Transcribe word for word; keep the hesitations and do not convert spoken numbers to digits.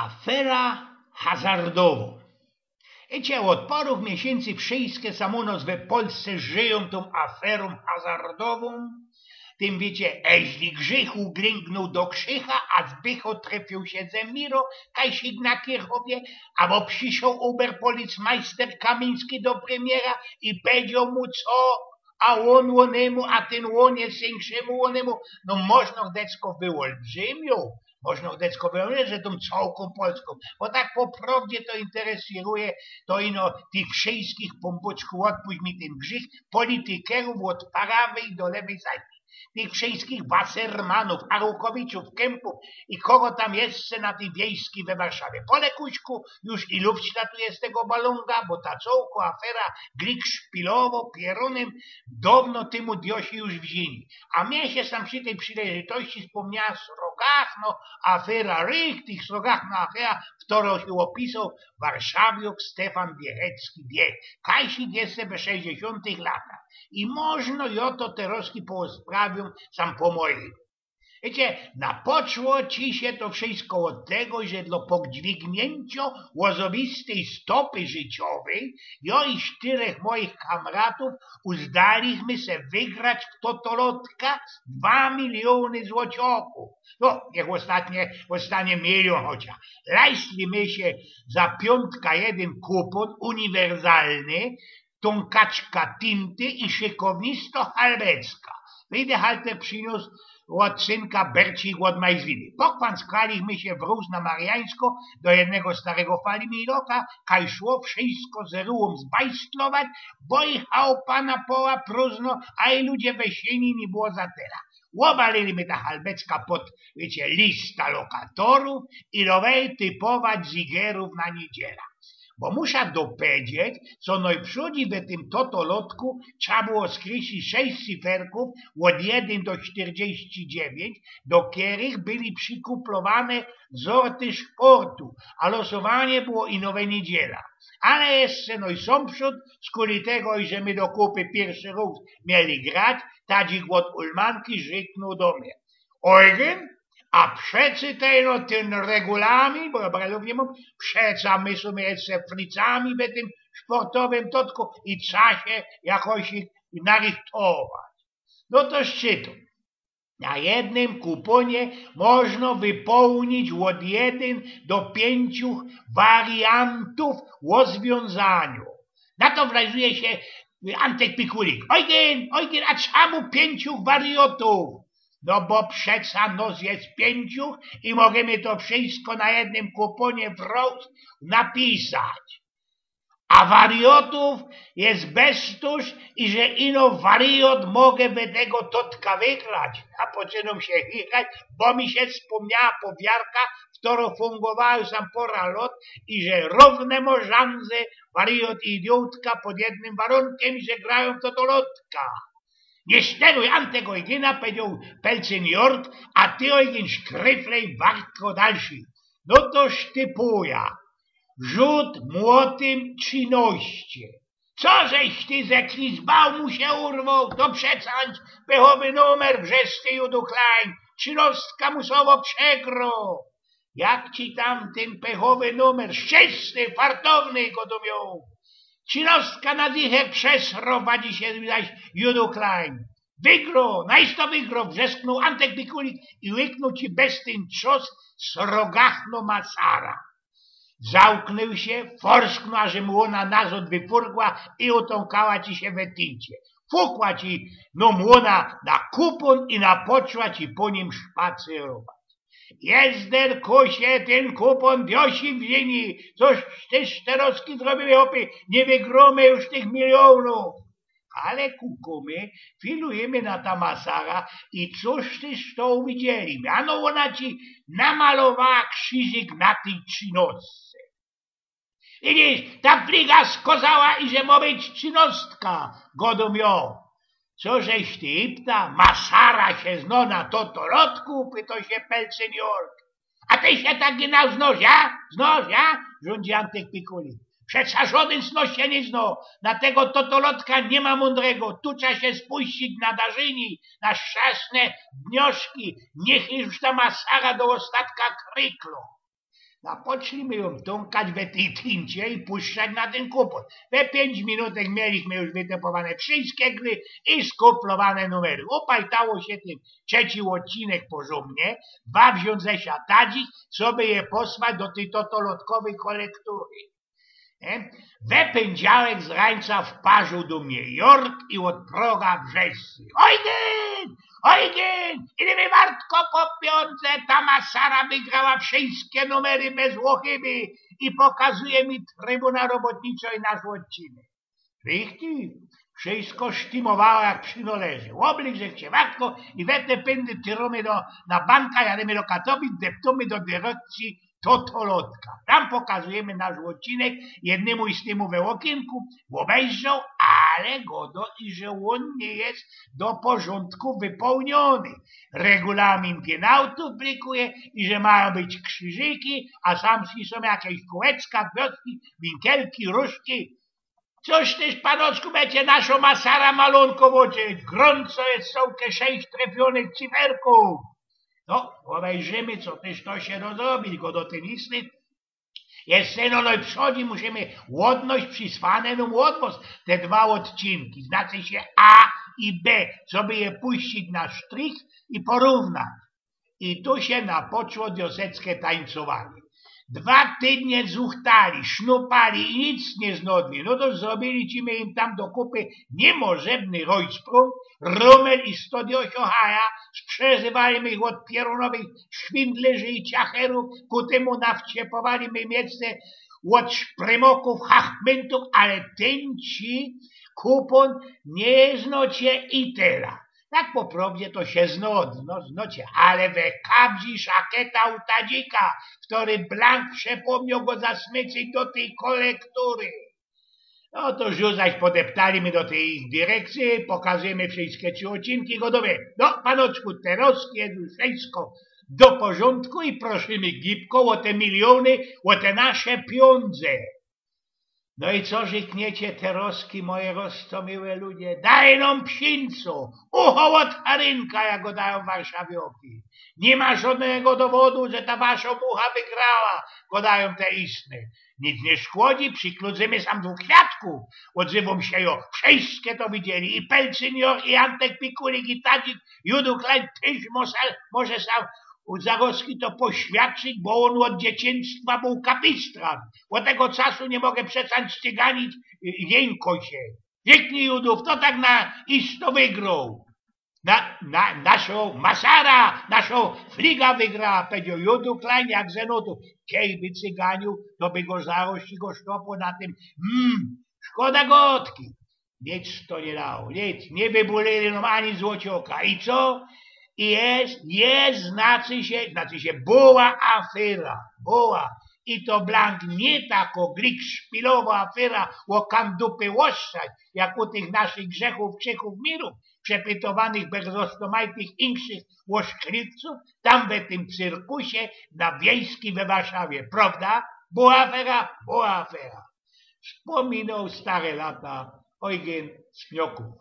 Afera hazardowŏ. Wiycie, ôd parōw miesiyncy wszyjske sam u nŏs we Polsce żyjōm tōm aferōm hazardowōm. Tym, wiycie, eźli Grzych ugryngnōł do krzycha, a Zbycho trefiōł sie ze Miro, kajsik na Kierchowie, abo przyszoł oberpolicmajster Kamiyński do premiera i pedzioł mu co, a ôn ônymu, a tyn ônie synkrzymu ônymu, no, możno decko wyolbrzymiōł, możno decko wyolbrzymiōł, że tōm cołkōm Polskōm, bo tak po prŏwdzie to interesuje, to ino tych wszyjskich, Pōnbōczku, ôdpuść mi tyn Grzych, politykerōw ôd prawyj do lewyj zajki, tych wszyjskich Wassermanōw, Arłukowicziōw, Kempōw i kogo tam jeszcze na tyj wiyjski we Warszawie. Po lekuśku już i lufcika tu je z tego balōnga, bo ta cołko afera glik szpilowŏ pierōnym downo tymu diosi już wziyni. A mie sie sam przi tyj przileżytości spōmniała srogachno afera, richtig srogachno afera, w ktoro sie ôpisoł warszawiok Stefan Wiechecki, Wiech, kajsik jeszcze we sześćdziesiōntych latach. I możno jŏ to terŏzki posprawiōm sam po mojymu. Wiycie, napoczło ci sie to wszyjsko ôd tego, że dlŏ pogdźwigniyncio ôzobistyj stopy życiowyj jŏ i sztyrech mojich kamratōw uzdalichmy se wygrać w totolotka dwa miliōny złociokōw. No, niych ôstatnie ôstanie miliōn chociŏż. Lajstli my sie za piōntka jedyn kupōn uniwersalny, tōm kaczka tinty i szykownisto halbecka. Wejde halter prziniōs ôd synka Bercik ôd Majzliny. Pokwanckalichmy sie w Rōż na Mariańsko do jednego starego falimiroka, kaj szło wszyjsko ze rułōm zbajstlować, bo ich chałupa na poła prōżno, a i ludzie we siyni niy było za tela. Ôbalili my ta halbecka pod, wiycie, lista lokatorōw i rowej typować zigerōw na niydziela. Bo musza dopedzieć, co nojprzōdzi we tym totolotku trza było skrzysić sześć cyferkōw ôd jedyn do sztyrdziści dziewiyńć, do kerych byli przikuplowane zorty szportu, a losowanie było ino we niydziela. Ale jeszcze nojsōmprzōd, skuli tego, iże my do kupy piyrszy rŏz mieli grać, tadzik ôd Ulmanki rzyknōł do mie: „Ojgyn, a przeczytej no tyn regulamin, bo jŏ brelōw niy mōm, przeca my sōm jeszcze fricami we tym szportowym totku i trza sie jakoś narychtować”. No to czytōm. Na jednym kupōnie możno wypołnić ôd jedyn do piyńciu wariantōw rozwiōnzaniŏ. Na to wlazuje sie Antek Pikulik: „Ojgyn, Ojgyn, a czamu piyńciu wariotōw?” „No bo przeca nŏs je piyńciu i możymy to wszysko na jednym kupōnie wrŏz napisać. A wariotōw je beztōż, iże ino wariot może we tego totka wygrać”. A poczynōm sie chichać, bo mi sie spōmniała powiarka, ktoro fungowała już sam pora lot, iże rōwne mŏ szanse wariot i idiotka pod jednym warōnkiym, iże grajōm w totolotka. „Niy szteruj, Antek, Ojgyna”, pedzioł Pelcyn Jork, „a ty, Ojgyn, szkryflej wartko dalszyj”. No to sztypujã. Rzut młotym trzynŏście. „Co żeś ty ze klizbałmu sie urwoł? To przeca pychowy numer, wrzeszczy Judu Klein. Trzynŏstka musowo przegroł”. „Jak ci tam tyn pychowy numer?” „Szczysty, fartowny”, godōm jōm. „Trzynŏstka na dychę przesrowa ci sie zaś, Judu Klein”. „Wygro, najs to wygro”, wrzesknōł Antek Pikulik i łyknōł ci bez tyn trzos srogachno masara. Załknōł sie, forsknōł, aże mu ôna nazŏd wyfurgła i utōnkała ci sie we tyncie. Fukła ci nōm ôna na kupōn i napoczła ci po nim szpacerować. „Jezder, kusie, tyn kupōn diosi wziyni, coś ty szteroski zrobiōł, chopie, niy wygrōmy już tych milionōw”. Ale kukōmy, filujymy na ta masara i coś tyż to uwidzieli. Ano ôna ci namalowała krziżyk na tyj trzynŏstce. „Widzisz, ta fliga skŏzała, iże mŏ być trzynŏstka”, godōm jōm. „Co żeś ty, Ipta, masara sie znŏ na totolotku?”, pytŏ sie Pelcyn Jork. „A ty sie tak ino znŏsz, ja? Znŏsz, ja?”, rzōndzi Antek Pikulik. „Przeca żodyn znŏ sie niy znŏ. Na tego totolotka niy ma mōndrego. Tu trza sie spuścić na darzyni, na szczasne dnioszki. Niych już ta masara do ôstatka kryklōm”. A poczli my jōm tōnkać we tyj tyncie i puszczać na tyn kupon. We piyńć minutek mieliśmy już wytypowane wszyjske gry i skuplowane numery. Upajtało sie tym trzeci ôdcinek porzōndnie, ba wziōnł ze siatadzik, coby je posłać do tyj totolotkowyj kolektury. Nie? We pyndziałek z rańca wparziōł do mie Jork i ôd proga wrzeszczy: „Ojgyn! Ojgyn! Ile my wartko po piōndze? Ta Masara wygrała wszyjske numery bez ôchyby i pokazuje mi Trybuna Robotniczo i nasz ôdcinek”. Richtig, wszyjsko sztymowało jak przinoleży. Ôblykł żech sie wartko i we te pyndy tyrōmy do, na banka, jadymy do Katowic, deptōmy do direkcyje Totolotka. Tam pokazujymy nasz ôdcinek jednymu i z tymu we ôkiynku, ôbejrzoł, ale godo i że ôn niy je do porzōndku wypołniōny. Regulamin gynałtōw brykuje i że majōm być krzyżyki, a sam spisōm jakeś kōłeczka, gwiōzdki, winkelki, ruszki. Cōż tyż, panoczku, bydzie naszõ Masara malōnkować? Gorōnco je, cołke sześć trefionych cyferkōw. No, ôbejrzymy, co tyż to sie do zrobić, godo tyn istny. Jeszcze no, no i przodzi musimy ôdnojś przisłane nōm ôd wos te dwa ôdcinki, znaczy sie A i B, coby je puścić na sztrich i porównać. I tu sie napoczło dioseckie tańcowaniy. Dwa tydnie zuchtali, sznupali i nic niy znodli. No to zrobiyliśmy im tam do kupy niymożebny rojsprōng, rumel i sto diosiochaja, sprzeżywali my ich ôd pierōnowych szwindlerzy i ciacherōw, ku tymu nawciepowali my im jeszcze ôd szprymokōw, hachmyntōw, ale tynci kupōn niy znocie i tela. Tak po prowdzie to sie zno, no, znocie, ale we kabzi szaketa u tadzika, kery blank przepōmnioł go zasmyczyć do tyj kolektury. No to już zaś podeptali my do tyj ich direkcyje, pokazujymy wszyjske trzi ôdcinki, godowe. No, panoczku, terŏz je już wszyjsko do porzōndku i prosimy gibko ô te miliōny, ô te nasze piōndze. No i co rzekniecie terŏzki, moje roztomiłe ludzie? Dej nōm psińcu, ucho ôd charynka, jak godajōm warszawioki. Niy ma żŏdnego dowodu, że ta wasza mucha wygrała, godajōm te istne. Nic niy szkodzi, przikluzymy sam dwōch świadkōw. Ôdzywōm sie jŏ, wszyjske to widzieli, i Pelcynior, i Antek Pikulik, i Tadzik, Judu Klein tyż może, może sam Zarŏzki to poświadczyć, bo ôn ôd dzieciństwa bōł kapistrant. Ôd tego czasu niy mogã przestańć cyganić, jynkoł sie. Rzeknij, Judōw, fto tak na isto wygroł? Na, na, naszŏ Masara, naszŏ Fliga wygrała, powiedzioł Judu Klein jak ze nutōw. Kej by cyganiōł, to by go zarŏzki go sztopło na tym. Mm, szkoda gŏdki. Nic to niy dało, nic. Niy wybulili nōm ani złocioka. I co? I je, je, znaczy sie, znaczy sie, była afera, była. I to blank niy takŏ glik szpilowŏ afera ô kandupy ôstrzać, jak u tych naszych Grzechōw, Krzechōw, Mirōw, przepytowanych bez roztōmajtych inkszych ôszkliwcōw, tam we tym cyrkusie na Wiejskij we Warszawie. Prŏwda? Była afera? Była afera. Spōminoł stare lata Eugyn Smiokōw.